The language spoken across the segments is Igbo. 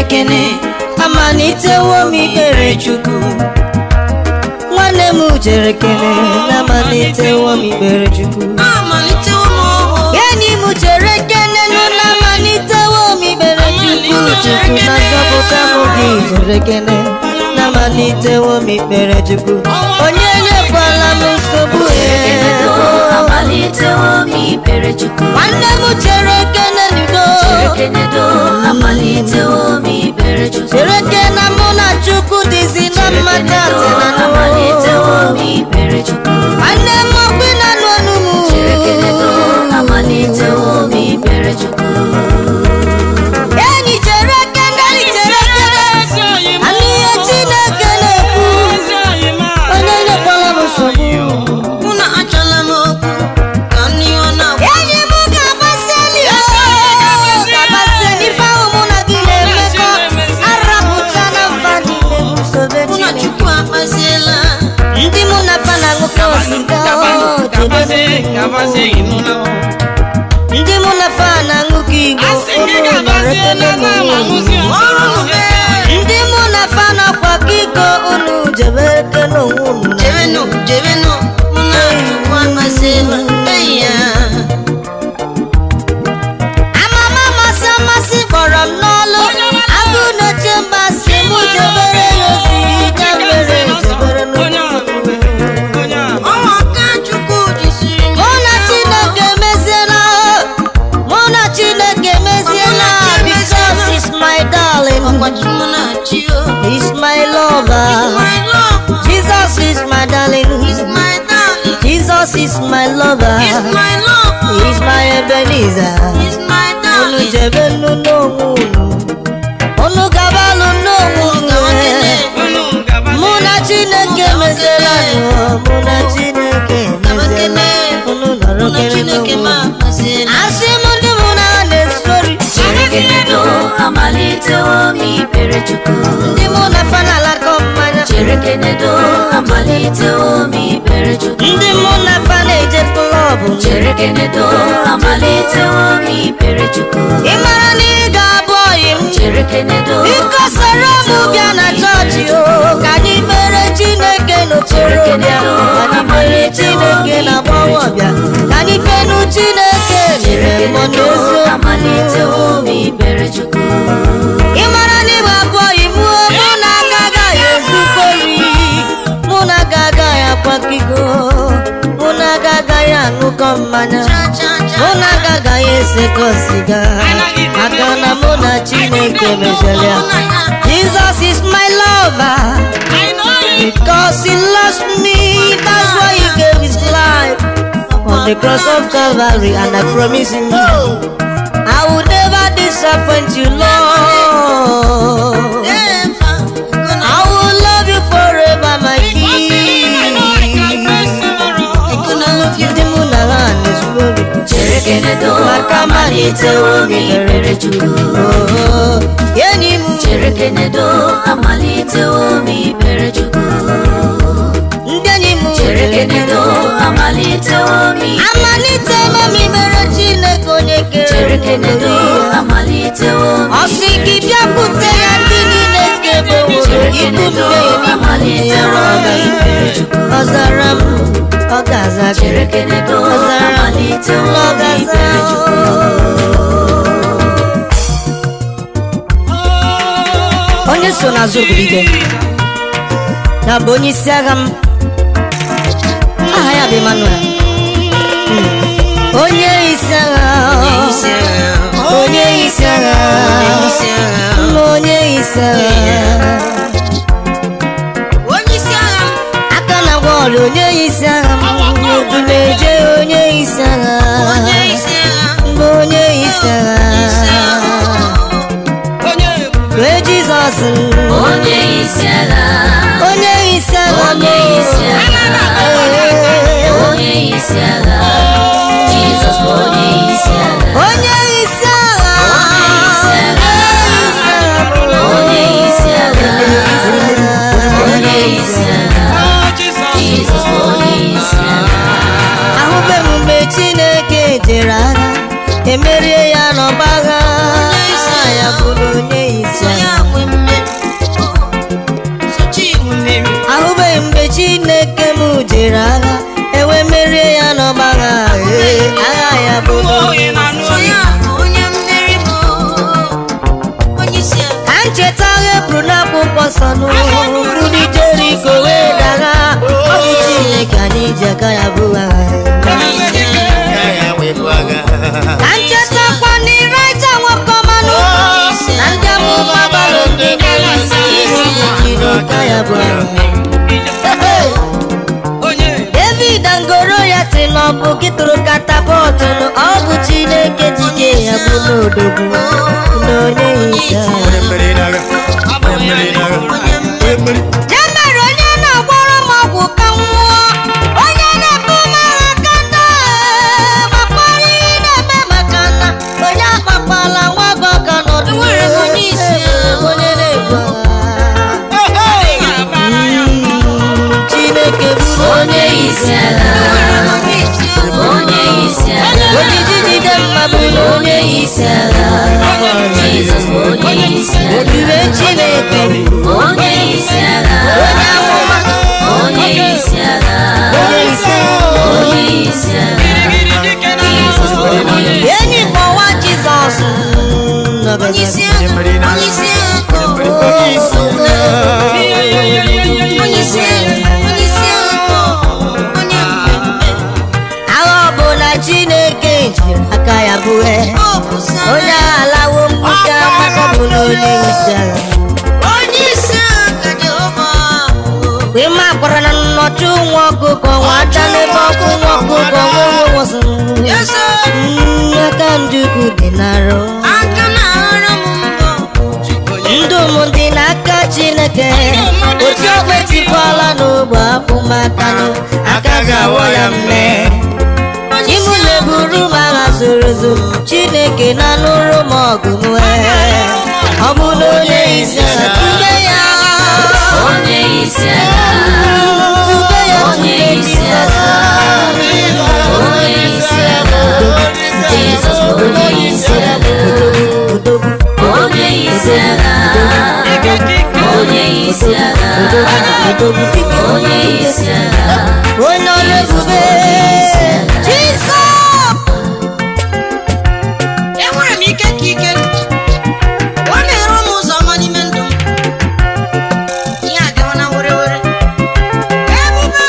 kene, amalitewo m ikpere Chukwu. Nwanne m chere kene, amalitewo m ikpere Chukwu. Enyi m chere kene, nụ amalitewo m ikpere Chukwu. Chukwu na nzọpụta m gị chere kene, amalitewo m ikpere Chukwu. Onye nyekwala m nsogbu. Amalitewo m ikpere Chukwu. Nwanne m chere kene n'udo. Amalitewo m ikpere Chukwu. Chere kene mụ na Chukwu dịzi na mmata. Amalitewo m ikpere Chukwu. Nwanne m ọkpị na n'ọnụ m. Amalitewo m ikpere Chukwu. Enyi chere kene, chere kene, anụ ihe Chineke na-ekwu. Onye nyekwala m nsogbu. Enyi m ga-agbasi enyi, ga-agbasi enyi. Ife ahụ mụ na gị na-emekọ arapụcha na mfa niile nsogbu Chineke. Ndị mụ na fa na-aṅụkọ sịga, ndị mụ na fa na-aṅụkọ igbo, ndị mụ na fa na-akwakọ iko, unu jebe kene onwe unu. Jebenu, jebenu, mụ na Chukwu akpaziela. Amama amasị amasị kpọrọ m n'ọlụ. Agụ na-eche mba si mụ jebere ya ozi, ya mere jebere n'ụlọ. Ọnwa ka Chukwu jisiri m. Mụ na Chineke emeziela, mụ na Chineke emeziela. Because he's my darling, Ọkwachi mụ na chi o. he's my lover. My lover, Jesus is my darling, he's my darling, Jesus is my lover, he's my lover, he's my Ebenezer. he's my Unu darling. jebe nnu n'onwe unu, unu gabalụ n'onwe unu. Mụ na Chineke emeziela nụ, mụ na Chineke emeziela. Unu nọrọ Mụ na kere Chineke n'onwe m unu. akpaziela. Asị m ndị mụ na ha na-esori, Cherekenedo, amalitewo m ikpere Chukwu. ndị mụ na fa na-alakọ mmanya, Cherekenedo, amalitewo m ikpere Chukwu. ndị mụ na fa na-eje klọbụ. Cherekenedo, amalitewo m ikpere Chukwu. Ị mara na ị ga-abụ ọyị m, Cherekenedo, biko soro m bịa na chọọchị o, ka anyị mere Chineke n'okorobịa, ka anyị mere Chineke na agbọghọbịa, ka anyị fenu Chineke n'ime mmụọ Cherekenedo, n'eziokwu. amalitewo m ikpere Chukwu. Ị mara na ị ga-abụ ọyị m, mụ na aka agaghị ezukọri, mụ na aka agaghị akwakọ iko, mụ na aka agaghị aṅụkọ mmanya, Cha cha cha. mụ na aka agaghị esekọ siga, maka na mụ na Chineke mezere ya. Jesus is my lover, because he loves me, that's why he gave his life on the cross of Calvary, and I promise him I will never disappoint you, Lord. Never gonna, I will love you forever, my King. gonna love you. Ndị mụ na ha na-ezu ori. Cherekenedo, Maka amalitewo m ikpere Chukwu. Oh, enyi m, Cherekenedo, amalitewo m ikpere Chukwu. ndị enyi m, Cherekenedo, amalitewo m ikpere amalitewo m ikpere Chineke onye kere m. Cherekenedo, amalitewo m Ọ sị gị bịakwute ya ndị niile nke beworo ikwu Cherekenedo, mmehie amalitewo m ikpere Chukwu. Ọ zara m, ọ ga-aza gị. Cherekenedo, Ọ zara m, amalitewo ọ m ga-aza ikpere Chukwu. Onye so n'azụ obibibe ya bụ onye isi agha m, aha ya bụ Emmanuel. Onye isi agha, Isi agha, onye isi agha, isi agha, onye isi agha, onye isi agha m. Aka na-agwọ ọrịa, onye isi agha m, odu na-eje, onye isi agha, Onye isi agha, mbụ onye isi isi agha, agha. Wee Jizọs m, Onye isi agha, onye isi agha m, onye isi agha, ee, onye isi agha, Jizọs bụ onye isi agha. Onye isi agha, Onye isi agha, onye isi agha, Jizọs bụ onye isi agha. Ahụbe m mgbe Chineke jere agha, emerie ya n'ọgba agha, ya bụrụ onye isi agha. Chineke m jere agha ewe merie ya n'ọgbagha agha ya bụ ka ncheta agha eburu n'akwụkwọ nsọ n'ụlọ Jeriko wee dagha. Ọ bụ Chineke anyị ji aka ya bụ agha. Ka nchetakwa na Ịlaịja nwoke ọmanụ na ndị amụma gbara ndị Chineke ya bụ agha. David Angoro ya sị na ọ bụ gị tụrụ katapọtụ, ọ bụ Chineke jike ya bụ n'odogwu na onye isi agha. Ya mere onye na-agwọrọ m ọgwụ ka m nwụọ, onye na-ebu m agha ka nna makwara ihe na-eme maka nna onye akpakwala nwa gị ọka n'ọdụ. Onye na-ebu agha. Chineke bụrụ onye isi ala, onye isi ala, ojiji jide mma bụrụ onye isi ala, Jizọs bụ onye isi ala, ebube Chineke, onye isi ala, onye amụma, onye isi ala, onye isi onye isi ala, Jizọs bụ onye isi enyi kpọwa Jizọs. Agha ọbụla Chineke jiri aka ya bue onye agha alawo mkpuke maka ọ bụ na onye isi agha. Ịma gwara na nnọchi nwa ọkụkọ nwa aja n'ebe ọkụ nwa ọkụkọ nwa nwa nwụsịrị. Aka njukwu dị n'arụ ndụ m dị n'aka Chineke. Otu ogbe tikwala n'ogbe akwụ makanụ aka ga-awọ ya mme. Imu na-eburu m agha zoro ezo, Chineke na-anụrụ m ọgụ m. Ọ bụ na onye isi ala tube ya, onye isi ala, tube ya, onye tube isi Jizọs. ala, onye isi ala, Jizọs bụ onye isi ala, Odogwu, onye isi ala, onye isi ala, odogwu, onye isi ala, onye ọrụ ebube Jizọs. Enwere m ike ka ike ọ na-eru m ụzọ ọma n'ime ndụ m. Ihe agawa na were were ebube.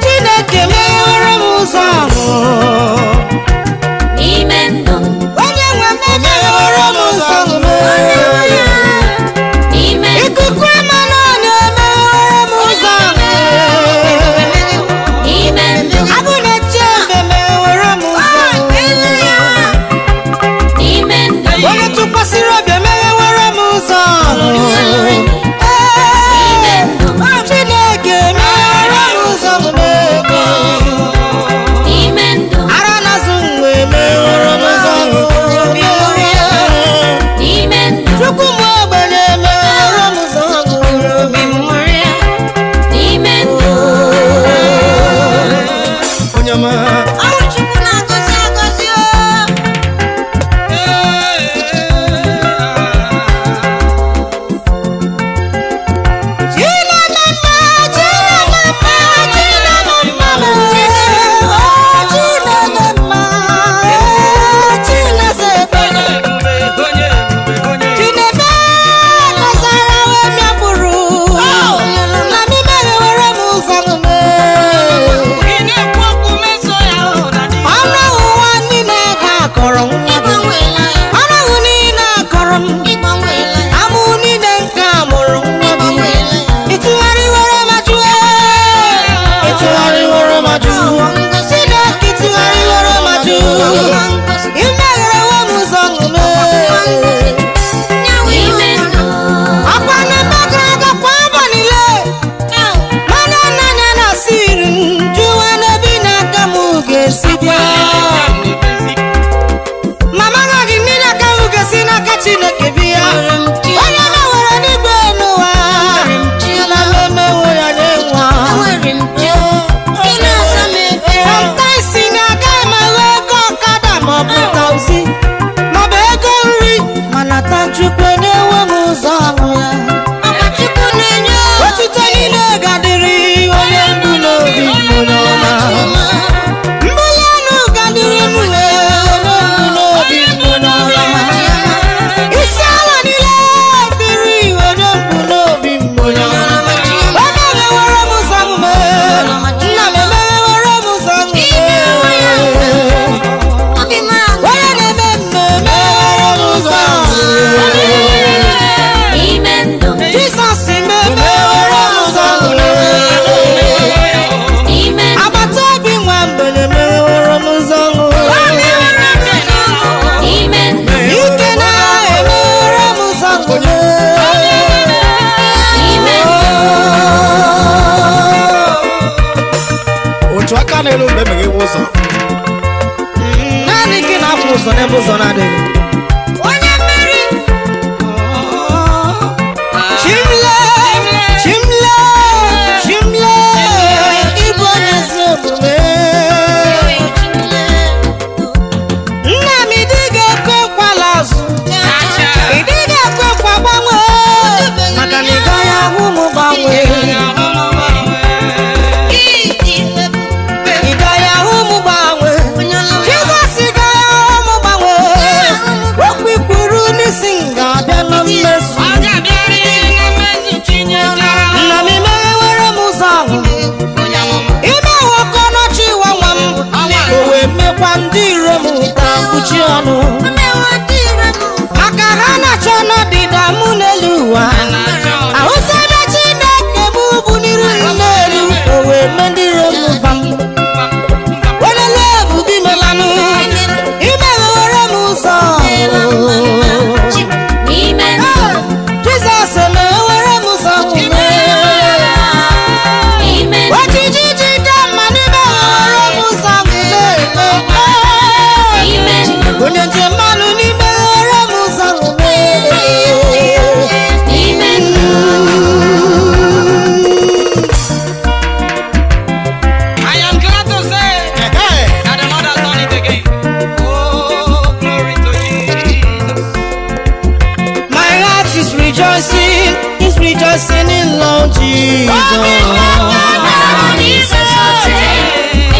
Chineke meghere m ụzọ ahụ. n'ime ndụ m, Onye nwe m emeghere m ụzọ ahụ. n'ime ndụ m, Ikuku ama na ọ na-emeghere m ụzọ ahụ. n'ime ndụ m, Abụ na ụzọ n'ebe ụzọ na-adịghị. Onye mmeri. Chimle, chimle, chimle, ịbụ onye ezi omume. Nna m, ị dịghị ekwe nkwala azụ, ị dịghị ekwe nkwa gbanwee, maka na ị gaghị ahụ m gbanwee. Ị gaghị ahụ m gbanwee. Jizọs, ị gaghị ahụ m gbanwee. Okwu i kwuru n'isi m ga-abịa na mmezu. Nna m, imeghewere m ụzọ ahụ. Ime nwoke ọnọchi ịwa nwa m, o wee mekwa ndị iro m ka mkpuchi ọnụ, maka ha na-achọ n'ọdịda mụ n'elu ụwa. Ahụsebe Chineke m bụ n'iru n'elu, o wee mee ndị iro m bam. Welele ebube imelanụ, imeghewere m ụzọ. N'ime ndụ, Jizọs, emeghewere m ụzọ. n'ime ndụ, Ojiji jide mma n'ime ghọrọ m ụzọ. n'ime ndụ, Onye njem mmanụ n'ime ghọrọ m ụzọ. n'ime ndụ. I am glad to say that the Lord has done it again. Oh, glory to Jesus. My heart is rejoicing, is rejoicing in Lord Jesus. My heart is exalted,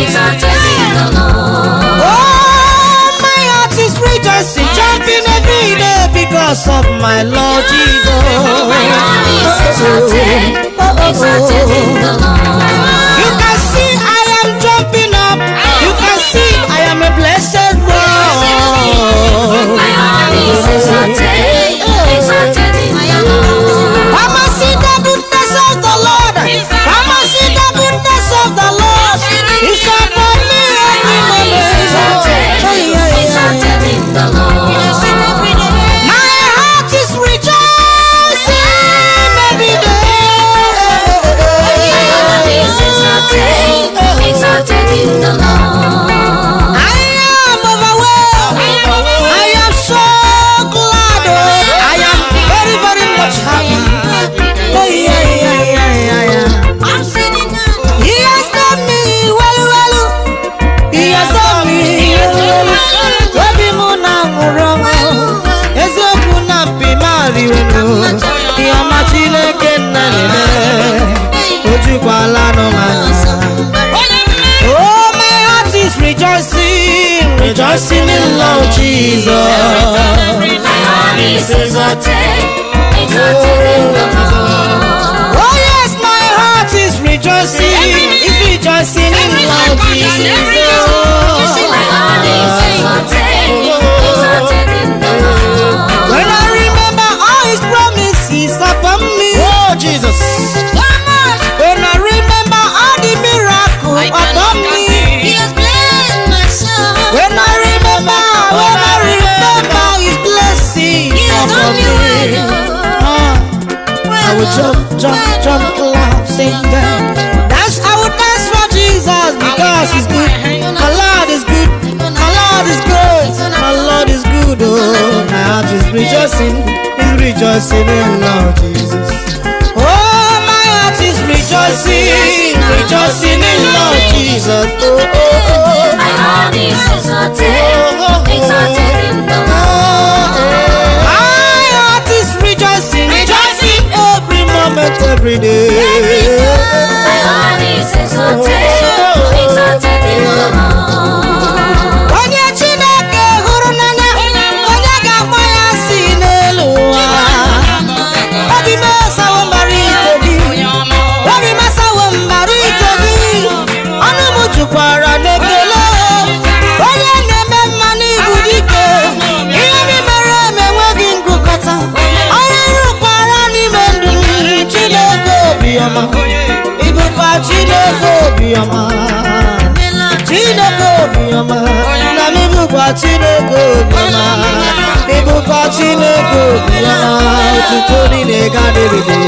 exalted in the Lord. Oh, my heart is rejoicing, jumping every day because of my Lord Jesus. My heart is exalted, exalted in the Lord. You can see I am jumping up. You can see I am a blessed one. My heart is exalted, exalted in the Lord. Come and see the goodness of the Lord. Come and see the goodness of the Lord. It's upon me every My heart is exalted, moment. exalted in the Lord. My heart is rejoicing every My day. heart is exalted, exalted in the Lord. I am overwhelmed. I am so glad. Oh. I am very, very much happy. Oh, yeah, yeah, yeah, yeah, yeah. He has done me well, well. He has done me well, well. Obi m na-aṅụrị ọṅụ. Eziokwu na mpi m arịwenu. Ihe ọma Chineke nna na-eme. O jukwala nụ m anya. Oh, my heart is rejoicing, rejoicing in Lord Jesus. My heart is exalted, exalted in the Lord. Oh yes, my heart is rejoicing, is rejoicing in Lord Jesus. My heart is exalted, exalted in the Lord. When I remember all His promises upon me, oh Jesus. When I remember all the miracles upon me, when I remember His blessings upon me, ah, I will jump, jump, jump, clap, sing, dance. Dance, I will dance for Jesus because He's good. My Lord is good. My Lord is good. My Lord is good. Oh, my heart is rejoicing, is rejoicing in Lord Jesus. Oh, my heart is rejoicing, rejoicing in Lord Jesus. Oh, oh, oh. My heart is exalted, exalted in the Lord. My heart is rejoicing, rejoicing every moment, every day. My heart is exalted, exalted in the Lord. Onye Chineke hụrụ n'anya, onye ga-akpọ ya si n'elu ụwa. Obi m asawo mbara ite gị, obi m asawo mbara ite gị, ọnụ m jukwara n'ekele. Onye na-eme mma n'ibu dike, ihe m mere eme enweghị ngụkọta. Onye rụkwara n'ime ndụ m, Chineke obiọma, ịbụkwa Chineke obiọma. Chineke obiọma, na m ịbụkwa Chineke obiọma, ịbụkwa Chineke obiọma, otuto niile ga-adịrị gị.